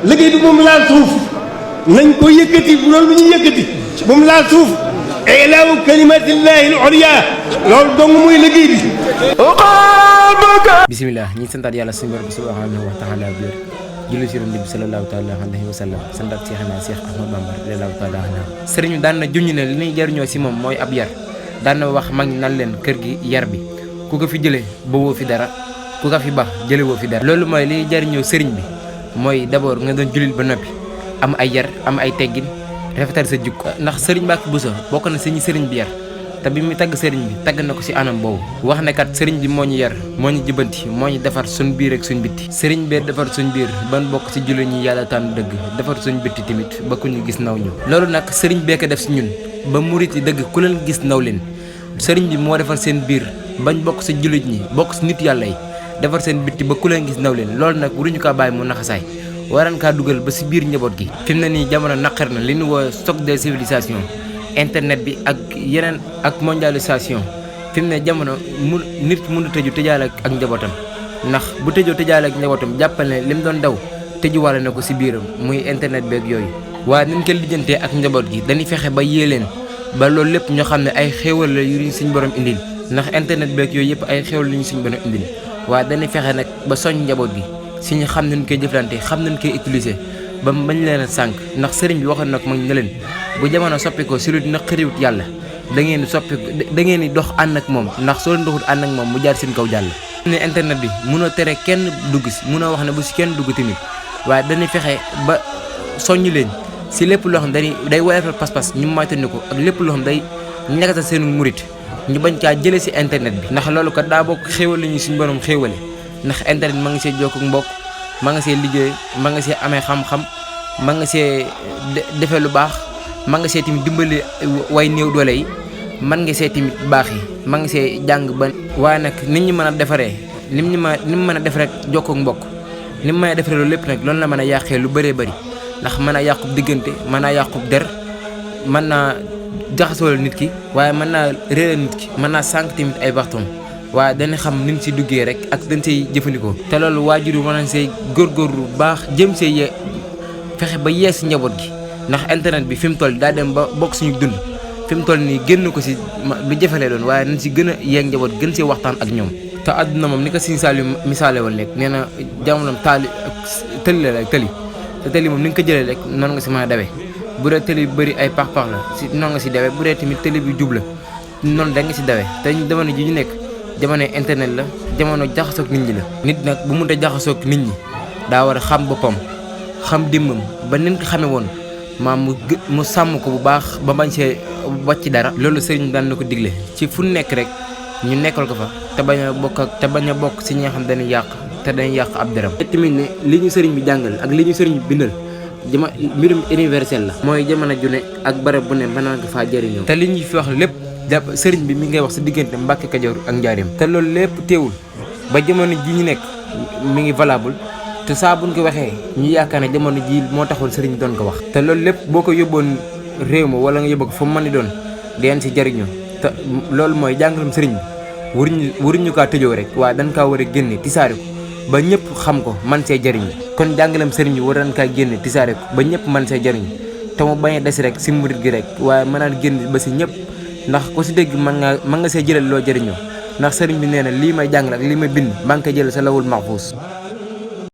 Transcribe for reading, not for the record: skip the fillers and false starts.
liggéey bi moom laal suuf nañ ko yëkkati bu loolu bu ñuy yëkkati moom laal suuf ilaahu kalimatillahi al-ulya loolu dong muy liggéey bi. bisimilah ñi santaat yàlla suñu borom subhanahu wa taala biir julli ci Yonent bi sallallahu taala alayhi wa sallam santaat ci xanaa Cheikh Ahmadou Bamba radiyallahu taala anhu sëriñ bi daan na junñ ne li ñuy jariñoo si moom mooy ab yar daan na wax mag ñi nan leen kër gi yar bi ku ko fi jëlee bawoo fi dara ku ko fi baax jële woo fi dara loolu mooy liy jariñoo sëriñ bi mooy d'abord nga doon jullit ba noppi am ay yar am ay teggin rafetal sa jikko ndax sëriñ Mbacke Bousso bokk na si ñi sëriñ bi yar te bi mu tagg sëriñ bi tagg na ko si anam boobu wax ne kat sëriñ bi moo ñu yar moo ñu jëbanti moo ñu defar suñ biir ak suñ bitti sëriñ bee defar suñ biir ban bokk si jullit ñi yàlla tànn dëgg defar suñ bitti tamit ba ku ñu gis naw ñu loolu nag sëriñ bee ko def si ñun ba murit yi dëgg ku leen gis naw leen sëriñ bi moo defar seen biir bañ bokk si jullit ñi bokk si nit yàlla yi defar seen bitti ba ku leen gis naw leen loolu nag waruñu kaa bàyyi mu naxasaay waran kaa dugal ba si biir njaboot gi fi mu ne nii jamono naqar na li ñu woo choc des civilisations internet bi ak yeneen ak mondialisation fi mu ne jamono mu nit mënu tëju tëjaale ak njabootam ndax bu tëjoo tëjaale ak njabootam jàppal ne li mu doon daw tëjuwaale na ko si biiram muy internet beeg yooyu waaye nañ ko lijjantee ak njaboot gi dañuy fexe ba yée leen ba loolu lépp ñoo xam ne ay xéewal la yu ñu suñ borom indil ndax internet beeg yooyu yëpp ay xéewal la ñu suñ borom indil waaye dañuy fexe nag ba soñ njaboot gi si ñu xam nañ koy jëflante xam nañ koy utiliser ba bañ leen a sànq ndax sëriñ bi waxoon nag mag ne leen bu jamono soppi ko si lu naqariwut yàlla da ngeen di dox ànd ak moom ndax soo leen doxut ànd ak moom mu jaar seen kaw jàll. ne internet bi munoo tere kenn dugg si munoo wax ne bu si kenn dugg tamit waaye dañuy fexe ba soññ leen si lépp loo xam day woyofal pas-pas ñu moytandiku ko ak lépp loo xam day ñagasal seen murit ñu bañ kaa jëlee si internet bi. ndax loolu kat daa bokk xéewal la ñu suñu borom xéewale ndax internet ma ngi see jokk ak mbokk ma nga see liggéey ma nga see amee xam-xam ma nga see defee lu baax ma nga see tamit dimbali way néew doole yi man nga see tamit baax yi ma nga see jàng ba. waaye nag nit ñi mën a defaree ni mu mën a def rek jokk ak mbokk ni mu mën a defaree loolu lépp nag loolu la mën a yàqee lu bëree bëri ndax mën a yàqub diggante mën naa yàqub der mën naa jaxasoo nit ki waaye mën naa réeral nit ki mën naa sànq tamit ay waxtoom waaye dañu xam ni ñu si duggee rek ak dañ say jëfandikoo te loolu waajur yi mën nañ say góorgóorlu baax jëm see fexe ba yees njaboot gi ndax internet bi fi mu toll daa dem ba bokk suñu dund fi mu toll nii génn ko si lu jëfalee doon waaye nañ si gën a yeeg njaboot gën see waxtaan ak ñoom. te àdduna moom ni ko Sëriñ Saliou misaale woon léegi nee na jamonoom taali ak tëli la rek tëli te tëli moom ni nga ko jëlee rek noonu nga si mën a dawee bu dee tëli bi bëri ay pax-pax la si noonu nga si dawee bu dee tamit tëli bi jub la noonu da nga si dawee te jamono ji ñu nekk jamono internet la jamono jaxasoog nit ñi la. nit nag bu mënta jaxasoog nit ñi daa war a xam boppam xam dimbam ba nin ko xamee woon maam mu sàmm ko bu baax ba bañ see wàcc dara. loolu sëriñ daan na ko digle ci fu nekk rek ñu nekkal ko fa te bañ a bokk si ñi nga xam dañuy yàq te dañuy yàq ab deram. te tamit ne li ñu sëriñ bi jàngal ak li ñu sëriñ bi bindal mbirum universel la. mooy jamono ju ne ak barab bu ne mën nga faa jëriñoo. te li ñu fi wax lépp. sëriñ bi mi ngay wax sa diggante Mbàkke Kajoor ak Njaaréem te loolu lépp teewul ba jamono ji ñu nekk mi ngi valable te saa buñ ko waxee ñu yaakaar ne jamono ji moo taxoon sëriñ bi doon ko wax. te loolu lépp boo ko yóbboon réew ma wala nga yóbbu ko fu mu mën di doon deen si jariñoo te loolu mooy jàngalam sëriñ bi waruñu kaa tëjoo rek waaye dañ kaa war a génne tisaare ko ba ñëpp xam ko man see jariñu kon jàngalam sëriñ bi war nañ kaa génne tisaare ko ba ñëpp man see jariñu te mu bañ a des rek si murit gi rek waaye mën naa génn ba si ñëpp ndax ku si dégg mën nga see jëlal loo jëriñoo ndax sëriñ bi nee na lii may jàngal ak lii may bind maa ngi koy jël sa lawul maxfuus